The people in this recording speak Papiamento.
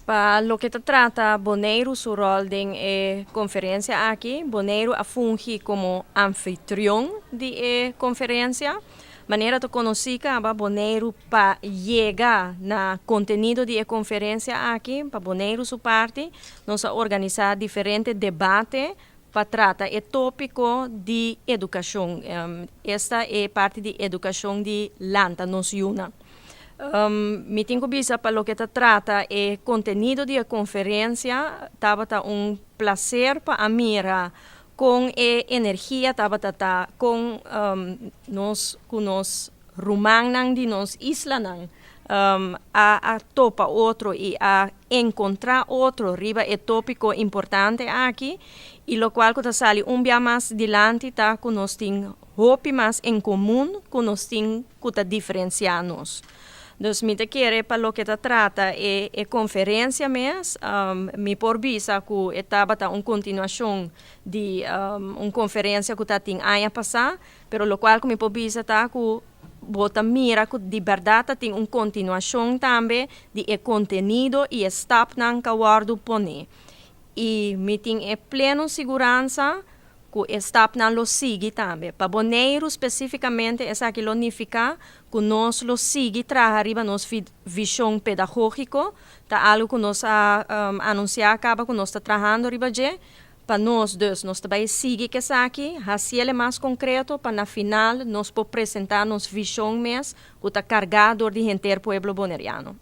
Pa loke ta trata Boneiru su ròl den e konferensia aki, Boneiru a fungi komo anfitrion di e konferensia. Manera ta konosí kaba, Boneiru pa yega na kontenido di e konferensia aki, pa Boneiru su parti, nos a organisá diferente debate pa trata e tópiko di edukashon, esta e parti di edukashon di lanta nos yunan. Mi tin ku bisa pa loke ta trata e kontenido di e konferensia, tabata un plaser pa a mira kon e energia tabata ta, kon nos ku nos rumannan di nos islanan a a topa otro i a enkontrá otro riba e tópiko importante aki, i lokual ku ta sali un bia mas dilanti ta ku nos tin hopi mas en komun ku nos tin ku ta diferensiá nos. Dus mi ta kere pa loke ta trata e e konferensia mes, mi por bisa ku e tabata un kontinuashon di un konferensia ku ta tin aña pasá, pero lokual ku mi por bisa ta ku bo ta mira ku di bèrdat ta tin un kontinuashon tambe di e kontenido i e stapnan ku a wòrdu poné. I mi tin e pleno siguransa ku e stapnan lo sigui tambe. Pa Boneiru spesífikamente esaki lo nifiká ku nos lo sigui traha riba nos vishon pedagógiko, ta algu ku nos a anunsiá kaba ku nos ta trahando riba dje. Pa nos dus nos ta bai sigui ku esaki, hasiel e mas konkreto pa na final nos por presentá nos vishon mes ku ta kargá dor di henter pueblo boneriano.